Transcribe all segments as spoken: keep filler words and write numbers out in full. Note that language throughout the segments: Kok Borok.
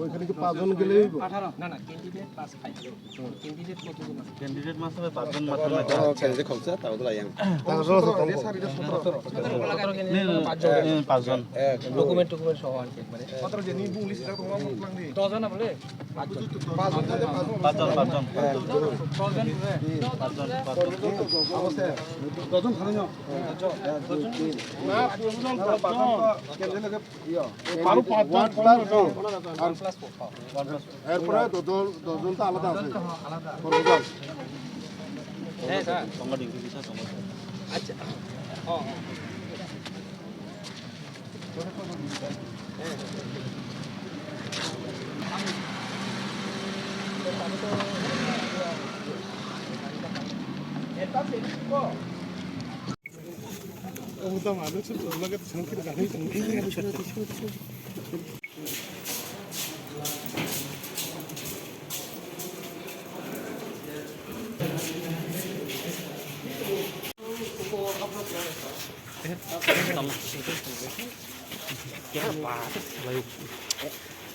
ওইখানে কি পাঁচজন গেলেই হইব? আঠারো। না, না, ক্যান্ডিডেট প্লাস ফাইভ। ক্যান্ডিডেট কতজন আছে? ক্যান্ডিডেট মাত্র পাঁচজন মাত্র। আচ্ছা, আচ্ছা। সতেরো, সতেরো। হুম, হুম, পাঁচজন। ডকুমেন্ট টকুমেন্ট সহ আর কি একবারে। সতেরো যে নিবু উনিশ হাজার তোমার মুখ লাংদি। দশজন না বলে? পাঁচজন, পাঁচজন। দশজন, হ্যাঁ। পাঁচজন, পাঁচজন। দশজন খালি না? না, দশজন, দশজন। বারো পাঁচ জন, পনেরো জন। আর এরপরে দশজন, দশজন তো আলাদা আছে। আলাদা। পনেরো জন। হ্যাঁ, স্যার। আচ্ছা। ও, ও।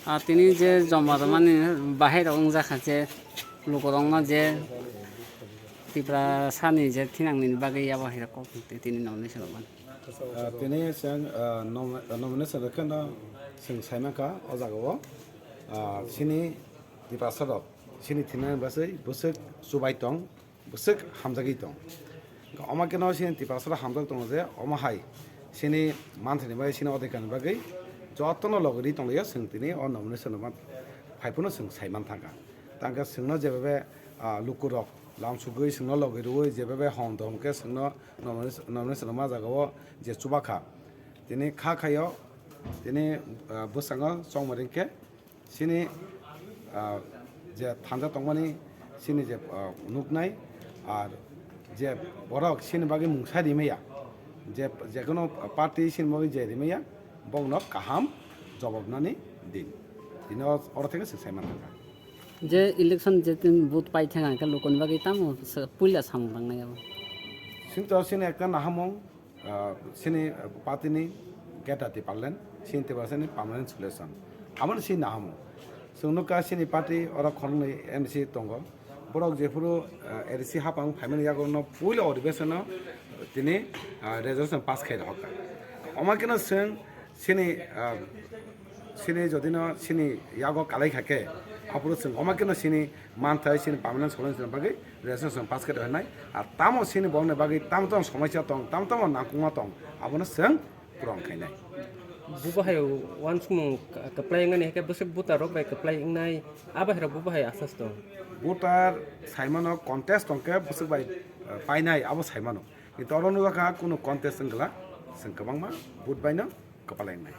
Ah, tini je joma rwmani bahai rok wngjakha je lukurokno je Tiprasani je thinangni bagwi abo hai rok kok tini nomination rwmani. Ah, tini chwng, ah, nom-, nomination rwkheno chwng saimankha o jagao, ah, chini Tiprasa rok chini thinani bagwi bwswk chubai tong. Bwswk hamjagwi tong. Omo khe no chini Tiprasa hamjak tongo je omo hai chini manthani bagwi, chini odhikar ni bagwi jotono logi rwi tonglaio, chwng tini o nomination rwma phai phano chwng sai man thangkha. Tangkhe chwngno jebebe, ah, lukurok lamsugwi chwngno logi rwui jebebe hom dom khe chwngno nomination, nomination rwma jagao je chubakha. Tini kha khaio, tini, ah, bwskango chongma ringkhe. Chini, ah, je thanja tongmani chini je, ah, nuknai, ar je borok chini bagwi mungsa rimaya, je, je kono party chini bagwi je rimaya, bongno kaham jobab nani din. Tini o-, oro theke se saiman thangkha. Je election je tin vote pai thang khe lukuni bagwi tamo se puila samung tangnai abo. Sinto chini ekta nahamung, ah, chini party ni Greater Tipraland, chini Tiprasa ni permanent solution. Amo ni chini nahamung. Chwng nukha chini party oro khoroknwi M D C tongo. Borok jephuru, ah, A D C hapang phaimani yago no puila odhibesono tini, ah, resolution pass khai rohorkha. Omo khe no chwng chini, ah, chini jodi no chini yago kalai kha khe, aphuru chwng omo khe no chini manthai chini permanent solution bagwi resolution pass khe rwnai. Ar tamo chini borokni bagwi tamo tamo somosa tong, tamo tamo nangkukma tong, abono chwng puron khainai. Bubo hai uansukmung kwplai wngnani hai khe bwswk voter rok bai kwplai wngnai, abo hai rok bubo hai asas tong. Voter saimano contest tong khe bwswk bai, eh, painai abo saimano. Kintu oro nukjakha kunu contest wngkla, chwng kwbangma vote baino kwpalai wngnai.